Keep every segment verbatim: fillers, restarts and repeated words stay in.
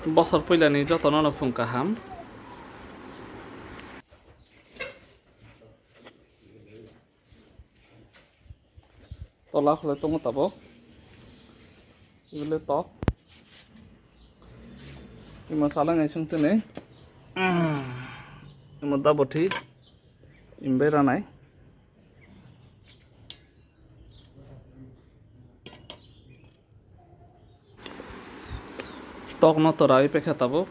Bosor puilani jotono no phung kaham. Tola khwlai tongo tabuk. Ibole tok. Imo salai nai sung tini. Imo dabothi. Imbe ranai. Tokno torai pekha tabuk.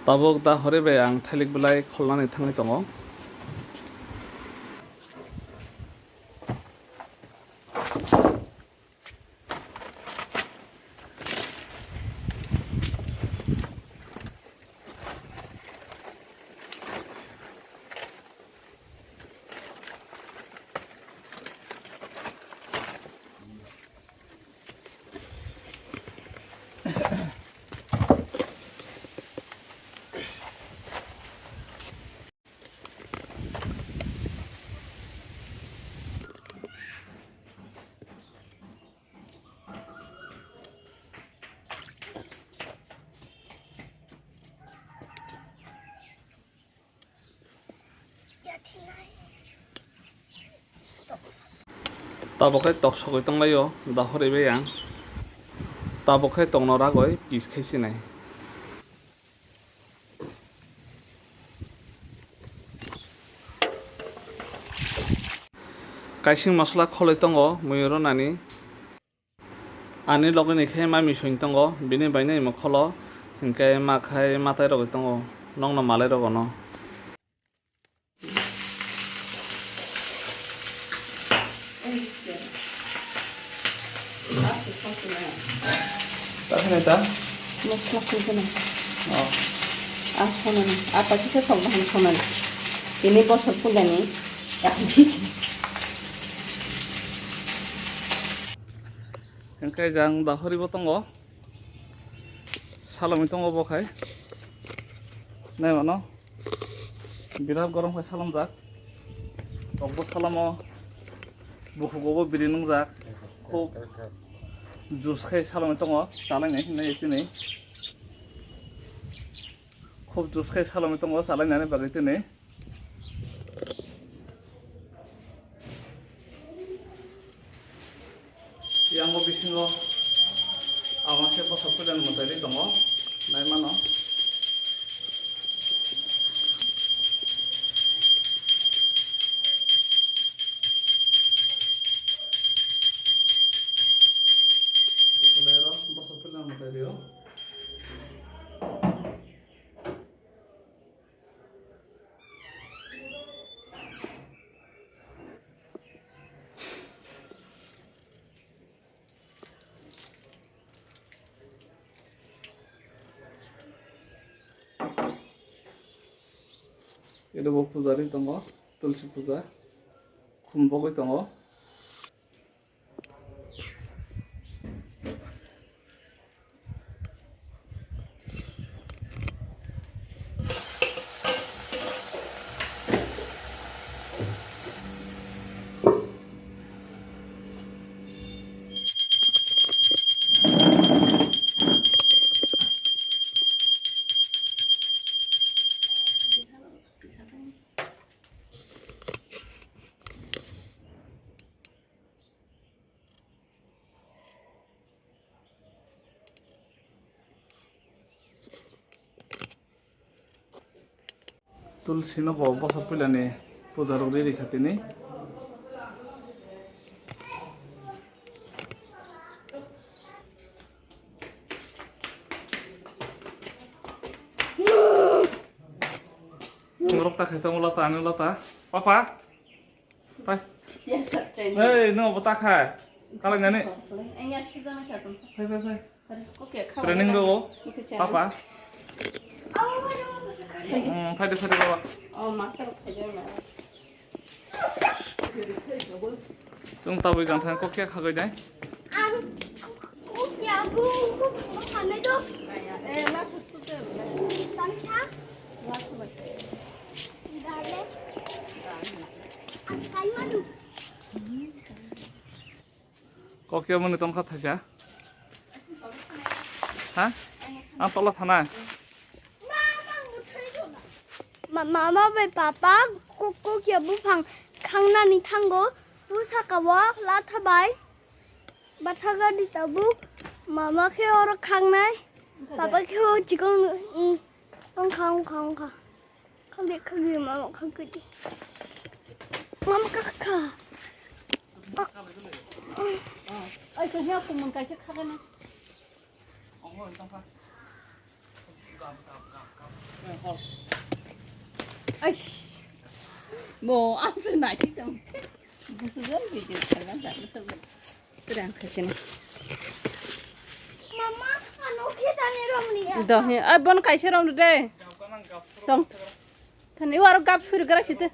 Tabuk da hori bai ang thailik belai kholnani thangwi tongo. Tabuk khe tok sogwi tonglaio, da hori bai ang. Tabuk khe tokno ragwi pis khai sinai. Kaising masala kholwi tongo, mui ronani. Ani logini khe mami soin tongo, bini bainai imo kholo, hinkhe ma khai matai rogwi tongo, nokno malai rogono. Takhane ta? Mosla songkhe na. Oh. Ah, sonani. Ah, paikhe khe thok bahai sonani. Tini bosor puilani. Hingke jang dahori bo tongo. Salomwi tongo bo khai. Nai mano. Birat gorom khai salomjak. Tokbo salomo. Bukhugo bo biri nungjak. Khub juice khai salomwi tongo. Chalai nai hinwi tini. Khub juice khai salomwi tongo. Chalai nani bagwi tini. Yang bo bisingo ang khe bosok puilani mwtai ri tongo, nai mano. Bosok puilani mwtai rio. Eno bo puja ri tongo, tulsi puja, khum bogwi tongo. Tulsi no bo bosok puilani puja rok ri rikha tini. Norok ta khai tongo lota, ani lota. Papa. Pai. Yes, sir, training. Hey, no, bo ta khai. Kalai nani. Ang ya sujana sa tum. Pai, pai, pai. Oke, khawa. Training ro. Oke, chalo. Papa. Awa, awa, awa, awa. Hmm, pai de, pai de, baba. Oh, master khai de ma. Chung tabui jang thang kok khe khagoi dai. Ang kok ya bu, bu, bu, bu, bu, bu, Kokya mani tongkha thaisa. Ha? Ang tola thana. Ma-, mama bai papa kok-, kokya buphang khangnani thango. Bu saka o latha bai. Bathaga di tabuk. Mama khe oro khangnai. Papa khe o chikon i. Ongkha, ongkha, ongkha. Khagwi, khagwi, mama khagwi di. Mama kakha. Ai, so hia kumon kaisa khagana. Ai. Bo, ang se nai tik tam. Busu jai video khala da, busu jai. Kurang khaisini. Mama, ano khe tani romni ya. Dohi, ai bon kaisa romni de. Tong. Thani waro gap suri gra site.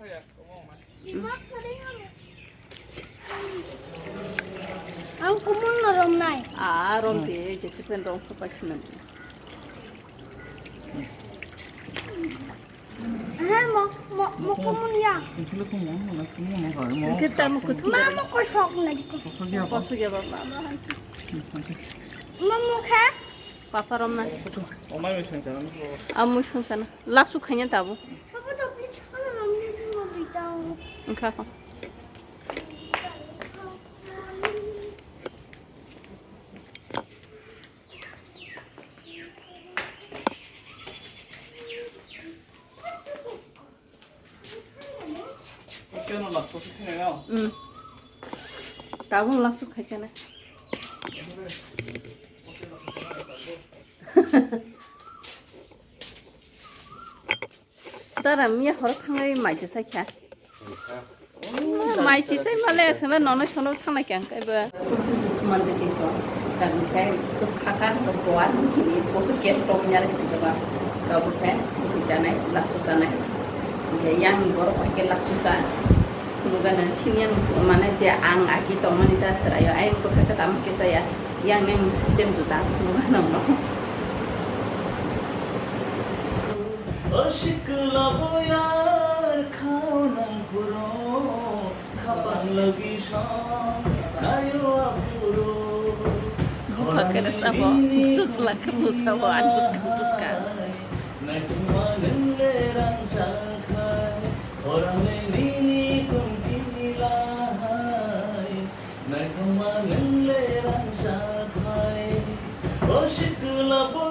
Ang kumon no romnai. Ah, romte, jesi pen rom ko pachinan. Aha, mo, mo, mo kumon ya. Kita mo kutu. Ma, mo ko sok na diko. Koso ya ba, ma, ma. Ma, mo kha. Papa romna. Omai mui sung sana. Amui sung sana. Laksu khanya tabu. Papa to please, ano romni mo bitao. Engkha ko. Keno lakso se kene ya. Hmm. Tabung lakso khaichanai. Tara miya horo thangai mai se sakha. Mai chisai male sene nono sono thangna kyang kaiba. Manjaki ko, kan khai ko khaka ko boa nukini ko ke tong nyar ko ba. Ka bu khai ko janai lakso janai. Ke yang bor ko ke lakso sa. Nuga nang sinian mane je ang aki tong mani ta serayo ai ko khaka tam ke saya. Yang neng system juta nuga nang no. Oshik labo yar khao nang puro. Khapang logi song nayo apuro. Bupha khe rwchabo, bwsa chwla khe bwsabo, ani bwskang bwskang. Naithokma nwng le rang chakhai, khorang le nini tongthini lahai. Naithokma nwng le rang chakhai, o sikla bo